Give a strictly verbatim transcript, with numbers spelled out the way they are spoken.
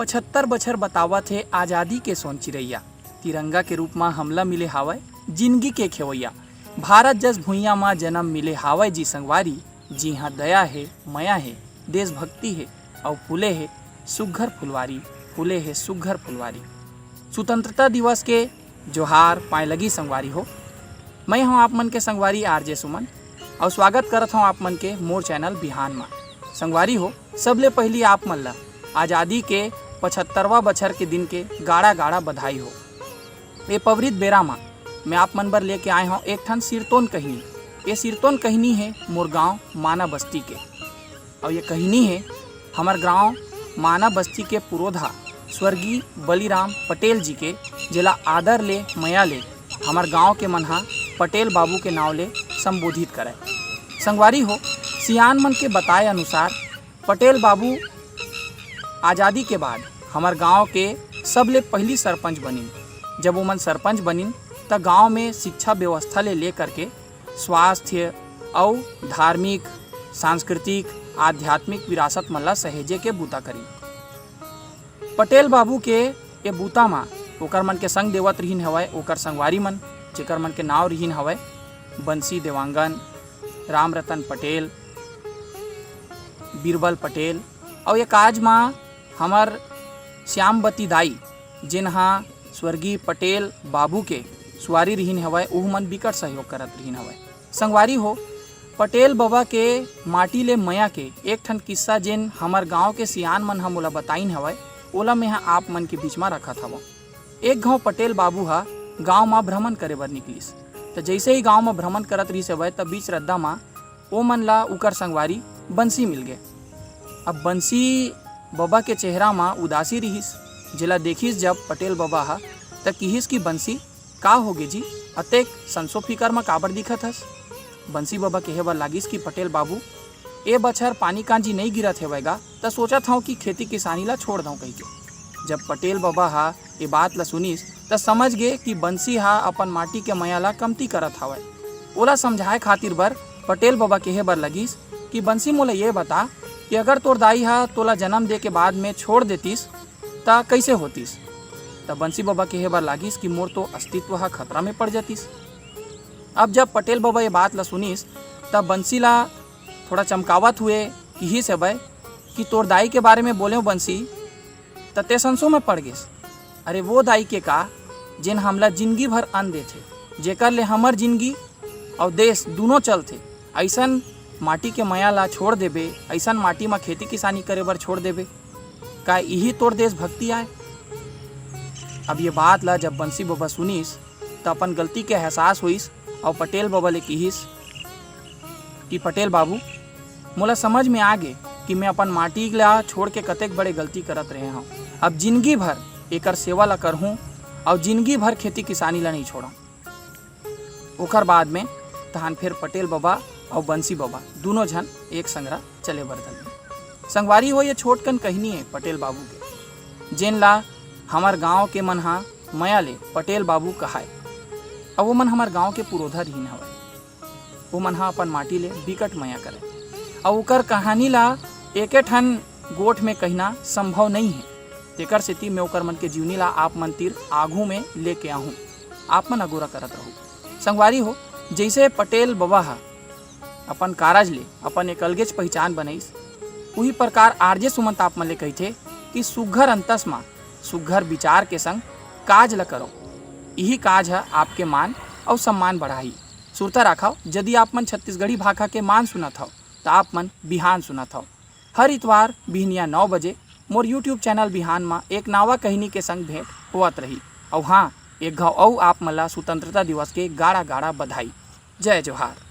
पचहत्तर बछर बतावत हे आजादी के सोन चिरैया। तिरंगा के रूप म हमला मिले हावय जिनगी के खेवैया। भारत जस भुइयां म जनम मिले हावय जी संगवारी, जिहां दया हे, मया हे, देशभक्ति हे, अउ फूले हे सुघ्घर फुलवारी, फूले हे सुघ्घर फुलवारी। स्वतंत्रता दिवस के जोहार पाए लगी संगवारी हो। मैं हूं आप मन के संगवारी आरजे सुमन, अउ स्वागत करत हूं आप मन के मोर चैनल बिहान म। संगवारी हो, सबले पहिली आप मन ला आजादी के पचहत्तरवां बछर के दिन के गाड़ा गाड़ा बधाई हो। ए पवित्र बेरा म मैं आप मन बर लेके आए हूं एक ठन सिरतोन कहिनी। ये सिरतोन कहिनी हे मोर गांव माना बस्ती के। अउ ये कहिनी हे हमर गांव माना बस्ती के पुरोधा स्वर्गीय बलिराम पटेल जी के, जेला आदर ले, मया ले हमर गांव के मन ह पटेल बाबू के नाव ले संबोधित करय। संगवारी हो, सियान मन के बताए अनुसार पटेल बाबू आजादी के बाद हमर गांव के सबले पहिली सरपंच बनिन। जब ओमन सरपंच बनिन, त गांव में शिक्षा व्यवस्था ले लेकर के स्वास्थ्य अउ धार्मिक, सांस्कृतिक, आध्यात्मिक विरासत मन ला सहेजे के बूता करिन। पटेल बाबू के ए बूता म ओकर मन के संग देवत रिहिन हवय ओकर संगवारी मन, जेकर मन के नाव रिहिन हवय बंसी देवांगन, रामरतन पटेल, बीरबल पटेल, अउ ए काज म हमर श्यामबती दाई, जेन हा स्वर्गीय पटेल बाबू के सुवारी रिहिन हवय, उहू मन बिकट सहयोग करत रिहिन हवय। संगवारी हो, पटेल बबा के माटी ले मया के एक ठन किस्सा, जेन हमर गांव के सियान मन ह मोला बताइन हवय, ओला मेंह आप मन के बीच म रखत हवं। एक घांव पटेल बाबू ह गांव म भ्रमण करे बर निकलिस। त जइसे ही गांव म भ्रमण करत रिहिस हवय, त बीच रद्दा म ओ मन ला उकर संगवारी बंसी मिल गे। अब बंसी बबा के चेहरा म उदासी रिहिस, जेला देखिस जब पटेल बबा ह, त किहिस कि बंसी, का होगे जी, अतेक संसो फिकर म काबर दिखत हस? बंसी बबा कहे बर लागिस कि पटेल बाबू, ए बछर पानी कांजी नइ गिरत हेवय गा, त सोचत हंव कि खेती किसानी ला छोड़ दंव कहिके। जब पटेल बबा ह ए बात ला सुनिस, त समझ गे कि बंसी ह अपन माटी के मया ला कमती करत हवय। ओला समझाए खातिर बर पटेल बबा कहे बर लगिस कि बंसी, मोला ये बता कि अगर तोर दाई ह तोला जन्म दे के बाद में छोड़ देतिस, त कइसे होतिस? त बंसी बबा कहे बर लागिस कि मोर तो अस्तित्व ह खतरा में पड़ जतिस। अब जब पटेल बबा ये बात ला सुनिस, त बंसी ला थोड़ा चमकावत हुए किहिस हवय कि तोर दाई के बारे में बोलेंव बंसी, त ते संसो में पड़ गेस। अरे वो दाई के का, जेन हमला जिनगी भर अन्न देथे, जेकर ले हमर जिनगी अउ देश दूनों चलथे। अइसन माटी के मया ला छोड़ देबे, अइसन माटी म खेती किसानी करे बर छोड़ देबे, का इही तोर देशभक्ति आय? अब ये बात ला जब बंसी बबा सुनिस, त अपन गलती के एहसास होइस अउ पटेल बबा ले किहिस कि पटेल बाबू, मोला समझ में आ गे कि मैं अपन माटी ला छोड़ के कतेक बड़े गलती करत रहे हंव। अब जिनगी भर एकर सेवा ला करहूं अउ जिनगी भर खेती किसानी ला नइ छोड़ंव। ओकर बाद में तहान फेर पटेल बबा अउ बंसी बबा दूनों झन एक संघरा चले बर धर लिन। संगवारी हो, ये छोटकन कहिनी हे पटेल बाबू के, जेन ला हमर गांव के मन हा मया ले पटेल बाबू कहाय। अउ ओमन हमर गांव के पुरोधा रिहिन हवय। ओमन हा अपन माटी ले बिकट मया करय। अउ ओकर कहानी ला एके ठन गोठ में कहिना संभव नइ हे। तेकर सेती मैं ओकर मन के जीवनी ला आप मन तीर आघू में लेके आहूं। आप मन अगोरा करत रहू। संगवारी हो, जइसे पटेल बबा हा अपन कारज ले अपन एक अलगेच पहिचान बनइस, उही प्रकार आरजे सुमंत आप मन ले कहिथे कि सुघ्घर अंतस म सुघ्घर विचार के संग काज ल करो। इही काज ह आपके मान अउ सम्मान बढ़ाही। सुरता राखव, यदि आप मन छत्तीसगढ़ी भाखा के मान सुनत हव, त आप मन बिहान सुनत हव। हर इतवार बिहनिया नौ बजे मोर YouTube चैनल बिहान म एक नावा कहिनी के संग भेंट होवत रही। अउ हां, एक घाव अउ आप मन ला स्वतंत्रता दिवस के गाड़ा गाड़ा बधाई। जय जोहार।